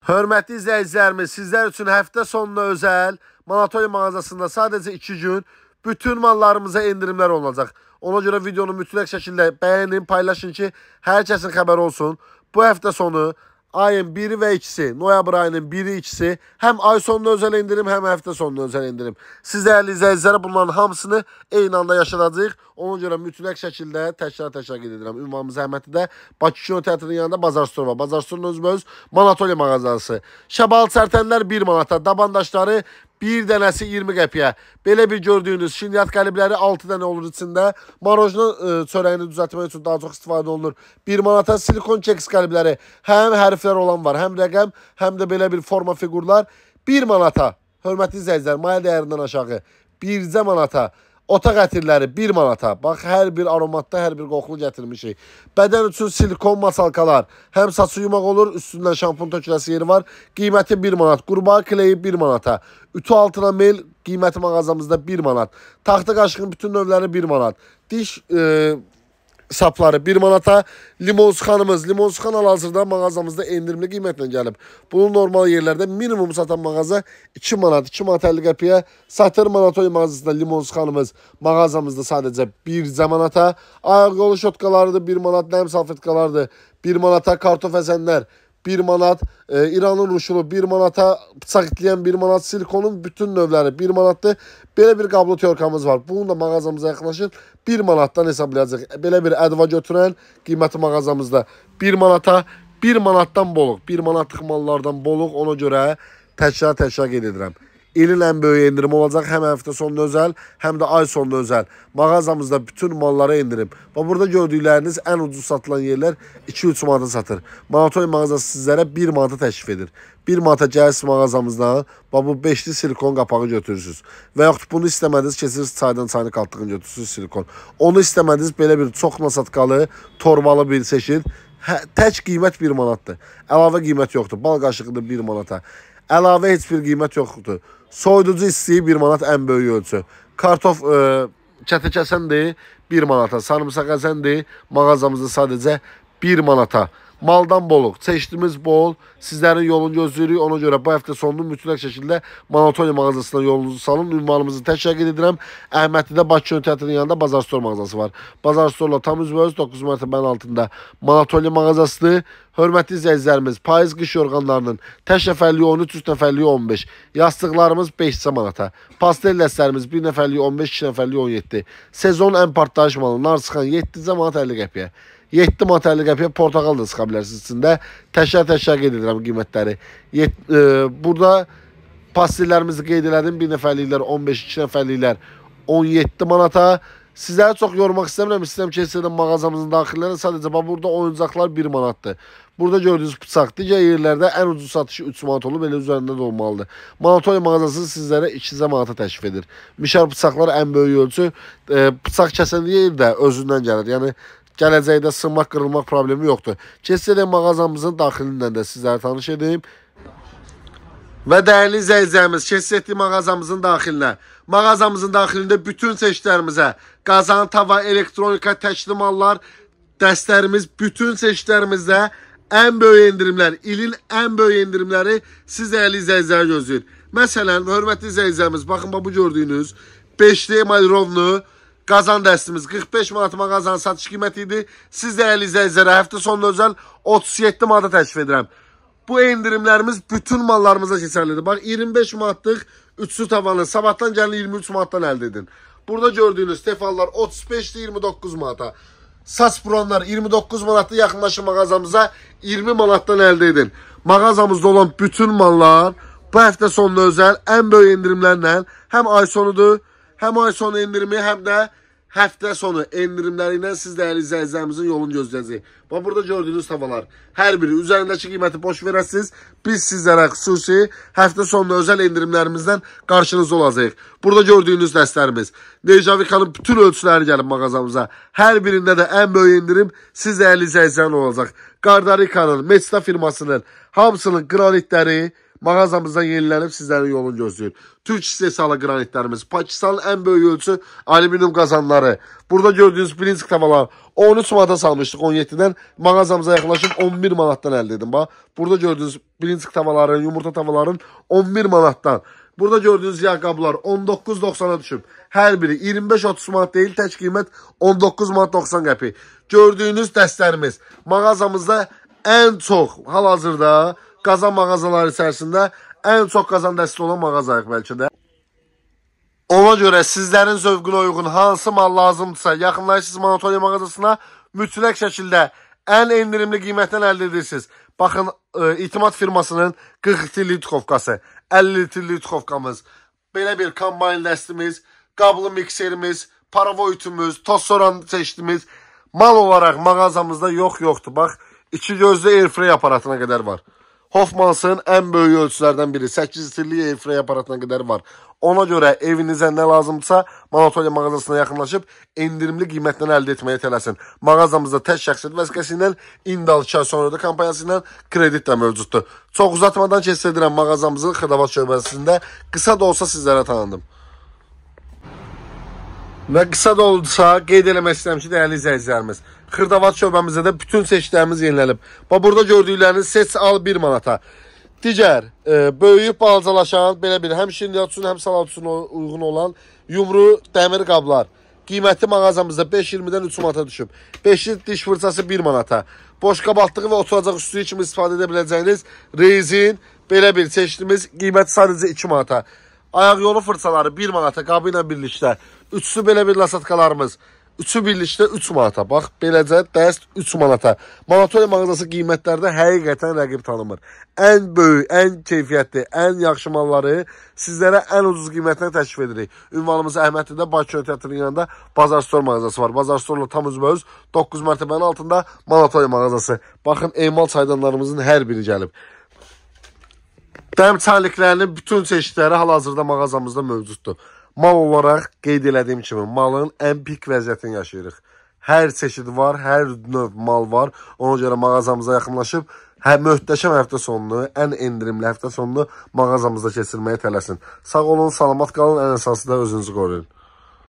Hörmətli izləyicilərimiz, sizlər üçün həftə sonuna özəl Manatolya mağazasında sadəcə 2 gün bütün mallarımıza endirimlər olacaq. Ona görə videonu mütləq şəkildə bəyənin, paylaşın ki, hər kəsin xəbəri olsun. Bu həftə sonu ayın 1-i və 2-si, noyabr ayının 1-i, 2-si həm ay sonuna özəl endirim, həm həftə sonuna özəl endirim. Siz dəyərli izləyicilərə bunların hamısını eyni anda yaşadacağıq. Ona görə mütləq şəkildə təkrar qeyd edirəm. Ünvanımız Əhmədlidə, Bakı Kino Teatrının yanında Bazar Store var. Bazar Store'un özbəöz Manatolya mağazası. Şəbal çərtənlər 1 manata, dabandaşları bir dənəsi 20 qəpiyə. Belə bir gördüyünüz şirniyyat qəlibləri 6 dənə olur içində. Marojna çörəyini düzəltmək üçün daha çox istifadə olunur. 1 manata silikon keks qəlibləri. Həm hərflər olan var, həm rəqəm, həm də belə bir forma fiqurlar. 1 manata, hörmətli izləyicilər, maya dəyərindən aşağı 1 manata. Otaq ətirləri 1 manata. Bax, hər bir aromatda, hər bir qoxulu gətirmişik. Bədən üçün silikon masalkalar. Həm saçı yumaq olur, üstündən şampun töküləsi yeri var. Qiyməti 1 manat. Qurbağa kleyi 1 manata. Ütü altına mel qiyməti mağazamızda 1 manat. Taxta qaşığın bütün növləri 1 manat. Diş sapları 1 manata. Limon sıxanımız. Limon sıxan hal-hazırda mağazamızda endirimli qiymətlə gəlib. Bunu normal yerlərdə minimum satan mağaza 2 manat, 2 manat 50 qəpiyə satır. Manatolya mağazasında limon sıxanımız mağazamızda sadəcə 1 manata. Ayaq-qolu şotkalarıdır 1 manat, nəm salfetkalardır 1 manata, kartof əzənlər 1 manat, İranın ruşulu 1 manata, bıçaq itləyən 1 manat, silikonun bütün növləri 1 manatdır. Belə bir qablı tyorkamız var. Bunu da mağazamıza yaxınlaşın, 1 manatdan hesablayacaq. Belə bir ədva götürən qiyməti mağazamızda 1 manata, 1 manatdan boluq, 1 manatlıq mallardan boluq. Ona görə təkrar qeyd edirəm. İlin ən böyük endirimi olacaq. Həm həftə sonuna özəl, həm də ay sonuna özəl. Mağazamızda bütün mallara endirim. Bax, burada gördükləriniz ən ucuz satılan yerlər 2-3 manata satır. Manatolya mağazası sizlərə 1 manata təklif edir. 1 manata gəlirsiniz mağazamızdan, bax bu 5-li silikon qapağı götürürsünüz. Və yaxud bunu istəmədiniz, keçirsiniz çaydan çayını qaltdığını götürürsünüz silikon. Onu istəmədiniz, belə bir çox nasatqalı, torbalı bir çeşid. Tək qiymət 1 manatdır. Əlavə qiymət yoxdur. Bal qaşığıdır 1 manata. Əlavə heç bir qiymət yoxdur. Soyuducu istiyi 1 manat ən böyük ölçü. Kartof kətə kəsəndir 1 manata. Sarımsaq əzəndir mağazamızda sadəcə 1 manata. Maldan boluq, çeşidimiz bol. Sizlərin yolunu gözləyirik. Ona görə bu həftə sonunu mütləq şəkildə Manatolya mağazasına yolunuzu salın. Ünvanımızı təkrar edirəm. Əhmədlidə Bakı Kino Teatrının yanında Bazar Store mağazası var. Bazar Store'la tam üzbəüz 9 mərtəbənin altında Manatolya mağazasıdır. Hörmətli izləyicilərimiz, payız qış yorğanlarının tək nəfərliyi 13, 3 nəfərliyi 15, yastıqlarımız 5 manata, pastel dəstlərimiz 1 nəfərliyi 15, 2 nəfərliyi 17. Sezon ən partlayış malı nar sıxan 7 manat 50 qəpiyə. 7 manat 50 qəpiyə portaqal da sıxa bilərsiniz içində. Təkrar qeyd edirəm qiymətləri. Burada pastillərimizi qeyd elədim. 1 nəfərliklər 15, 2 nəfərliklər 17 manata. Sizləri çox yormaq istəmirəm. İstəyirəm ki, keçirdim mağazamızın daxillərinə. Sadəcə bax, burada oyuncaqlar 1 manatdır. Burada gördüyünüz bıçaq digər yerlərdə ən ucuz satışı 3 manat olub, elə üzərində də olmalıdır. Manatolya mağazası sizlərə 2 manata təklif edir. Mişar bıçaqlar ən böyük ölçü. Bıçaq kəsən yer də özündən gəlir. Yəni gələcəkdə sınmaq, qırılmaq problemi yoxdur. Keçirəm mağazamızın daxilindən də sizləri tanış edeyim. Və dəyərli izləyicilərimiz, keçid etdik mağazamızın daxilinə. Mağazamızın daxilində bütün çeşidlərimizə, qazan, tava, elektronika, təkli mallar, dəstlərimiz, bütün çeşidlərimizdə ən böyük endirimlər, ilin ən böyük endirimləri siz dəyərli izləyiciləri gözləyir. Məsələn, hörmətli izləyicilərimiz, baxın, bu gördüyünüz 5-li emalrovnu qazan dəstimiz 45 manat mağazanın satış qiyməti idi. Siz dəyərli izləyicilərə həftə sonuna özəl 37 manata təklif edirəm. Bu endirimlərimiz bütün mallarımıza keçərlidir. Bax, 25 manatlıq üçlü tavanı sabahdan gəlin 23 manatdan əldə edin. Burada gördüyünüz tefallar 35-li 29 manata. Saç buranlar 29 manatlı, yaxınlaşın mağazamıza 20 manatdan əldə edin. Mağazamızda olan bütün mallar bu həftə sonuna özəl ən böyük endirimlərlə həm ay sonudur, həm ay sonu endirimi, həm də həftə sonu endirimləri ilə siz dəyərli izləyicilərimizin yolunu gözləyəcəyik. Bax, burada gördüyünüz tavalar, hər biri üzərindəki qiyməti boş verəsiniz. Biz sizlərə xüsusi həftə sonuna özəl endirimlərimizdən qarşınızda olacağıq. Burada gördüyünüz dəstlərimiz, Nejavikanın bütün ölçüləri gəlib mağazamıza. Hər birində də ən böyük endirim siz dəyərli izləyicilərin olacaq. Qardarikanın, Mesta firmasının hamısının qranitləri Mağazamızdan yenilənib sizlərin yolunu gözləyir. Türk istehsalı qranitlərimiz, Pakistanın ən böyük ölçü alüminium qazanları. Burada gördüyünüz birinci tavalar 13 manata salmışdıq 17-dən. Mağazamıza yaxınlaşıb 11 manatdan əldə edin. Bax, burada gördüyünüz birinci tavalların, yumurta tavalların 11 manatdan. Burada gördüyünüz yağ qablar 19,90-a düşüb. Hər biri 25-30 manat deyil, tək qiymət 19 manat 90 qəpik. Gördüyünüz dəstlərimiz mağazamızda ən çox hal-hazırda qazan mağazaları içərisində ən çox qazan dəsti olan mağazayıq bəlkə də. Ona görə sizlərin zövqünə uyğun hansı mal lazımdırsa, yaxınlaşırsınız Manatoliya mağazasına, mütləq şəkildə ən endirimli qiymətdən əldə edirsiniz. Baxın, İtimad firmasının 40 litrlik duxovkası, 50 litrlik duxovkamız, belə bir kombayn dəstimiz, qablı mikserimiz, paravoyutumuz, toz soran çeşidimiz mal olaraq mağazamızda yoxdur. Bax, iki gözlü airfryer aparatına qədər var. Hoffmans'ın ən böyük ölçülərdən biri 8 litrlik airfryer aparatına qədər var. Ona görə evinizə nə lazımdırsa Manatoliya mağazasına yaxınlaşıb endirimli qiymətdən əldə etməyə tələsin. Mağazamızda tək şəxsiyyət vəsiqəsi ilə, indi al 2 ay sonra ödə kampaniyası ilə kredit də mövcuddur. Çox uzatmadan keçirdirəm mağazamızın Xırdavat şöbəsində. Qısa da olsa sizlərə tanındım. Və qısa da olsa qeyd eləmək istəyirəm ki, dəyərli izləyicilərimiz, Xırdavat şöbəmizdə də bütün seçkilərimiz yenilənib. Bax, burada gördükləriniz seç al 1 manata. Digər, böyüyüb balacalaşan, belə bir həm şirniyyat üçün, həm salat üçün uyğun olan yumru dəmir qablar. Qiyməti mağazamızda 5,20-dən 3 manata düşüb. 5-li diş fırçası 1 manata. Boş qabaltlığı və oturacaq üstlüyü kimi istifadə edə biləcəyiniz rezin, belə bir çeşidimiz qiyməti sadəcə 2 manata. Ayaq yolu fırçaları 1 manata qabı ilə birlikdə. Üçlü belə bir lasatkalarımız. Üçü birlikdə 3 manata. Bax, beləcə dəst 3 manata. Manatoliya mağazası qiymətlərdə həqiqətən rəqib tanımır. Ən böyük, ən keyfiyyətli, ən yaxşı malları sizlərə ən ucuz qiymətlə təklif edirik. Ünvanımız Əhmədlidə Bakı Teatrının yanında Bazar Store mağazası var. Bazar Store-la tam üzbəüz 9 mərtəbənin altında Manatoliya mağazası. Baxın, emal çaydanlarımızın hər biri gəlib. Dəm çayniklərinin bütün çeşidləri hal-hazırda mağazamızda mövcuddur. Mal olaraq qeyd elədiyim kimi malın ən pik vəziyyətini yaşayırıq. Hər çeşid var, hər növ mal var. Ona görə mağazamıza yaxınlaşıb möhtəşəm həftə sonunu, ən endirimli həftə sonunu mağazamızda keçirməyə tələsin. Sağ olun, salamat qalın, ən əsası da özünüzü qoruyun.